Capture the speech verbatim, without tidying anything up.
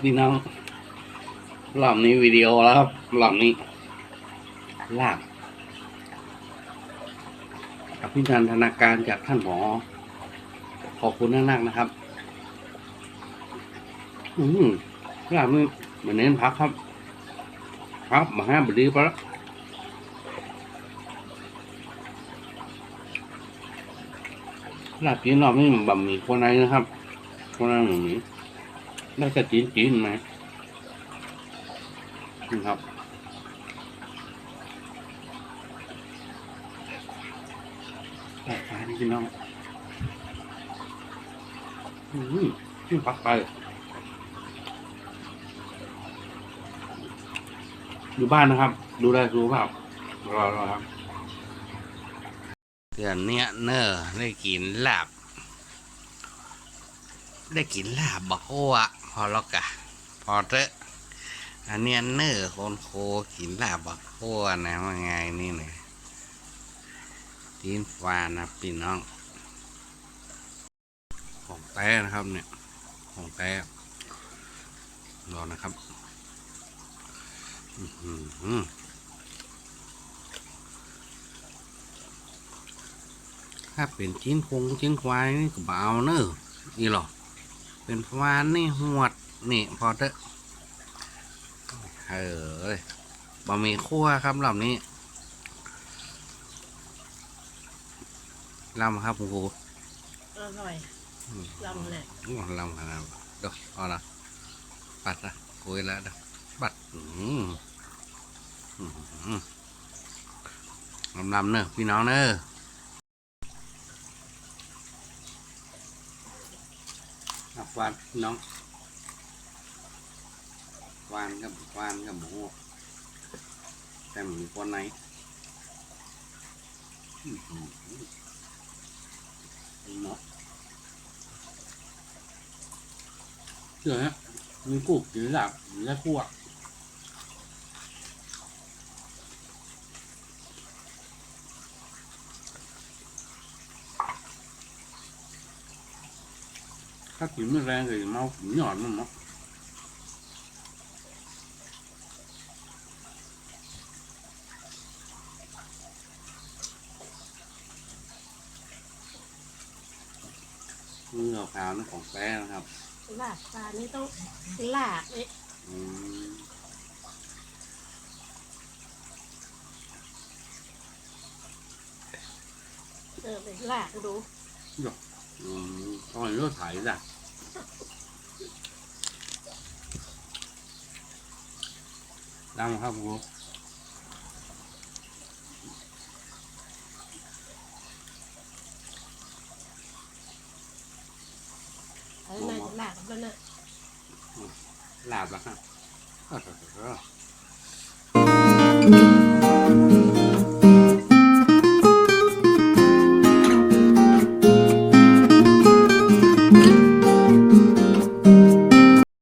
พี่น้อง รอบนี้วิดีโอแล้วครับ รอบนี้ ลาบ อภินันทนาการจากท่านหมอ ขอบคุณนักๆ นะครับ อืม ลาบนี่บ่เน้นผักครับ ผักบ่ห้ามบ่ดีปะละ ลาบจี๋นรอบนี้บ่มีคั่วในนะครับ คั่วในบ่มี ได้แต่จี๋นๆ มา นี่ครับ ลาบปลานี่พี่น้อง อืม นี่ผักไต อยู่บ้านนะครับ ดูแลสุขภาพ รอๆ ครับ เดี๋ยวเนี้ยเน่อ ได้กิ๋นลาบ ได้กิ๋นลาบบ่าคั่ว พอแล้วกะ พอเต๊อะ อันเนี้ยเน่อ คนโคกิ๋นลาบบ่าคั่วนะ ว่าไงนี่นะ จี๋นฟานนะพี่น้อง ของแต๊นะครับเนี่ย ของแต๊ ลองนะครับ อื้อหือ ถ้าเป๋นจี๋นคงจี๋นควายนี่ก็บ่เอาเน่อ อีหลอ เป๋นฟานนี่หวดนี่ พอเต๊อะ เออ บ่มีคั่วครับ รอบนี้ ลำครับคุณครู อร่อย อืม ลำเลย อืม ลำขนาด ดู เอาละ ปัดละ คุยละ ดู ปัด อืม อืม ลำๆ เน่อ พี่น้องเน่อ อ่ะ ควาน พี่น้อง ควานกับ ควานกับหมู แต่หมูควานใน อื้อหือ เนาะ เชื่อฮะ มีกู้กิ๋นลาบ และคั่ว ถ้ากิ๋นบ่แรงก็จะเมา กิ๋นยอดมันเนาะ มือขาวๆ นั่นของแต๊นะครับ ลาบปลานี่ต้องลากเลย อืม เออ ไปลากดู อืม เอาอันนี้ก็ถ่ายจ้ะ ลำครับผม เอาหน่อย ลาบแล้วนะ ลาบแล้วครับ โอ้โห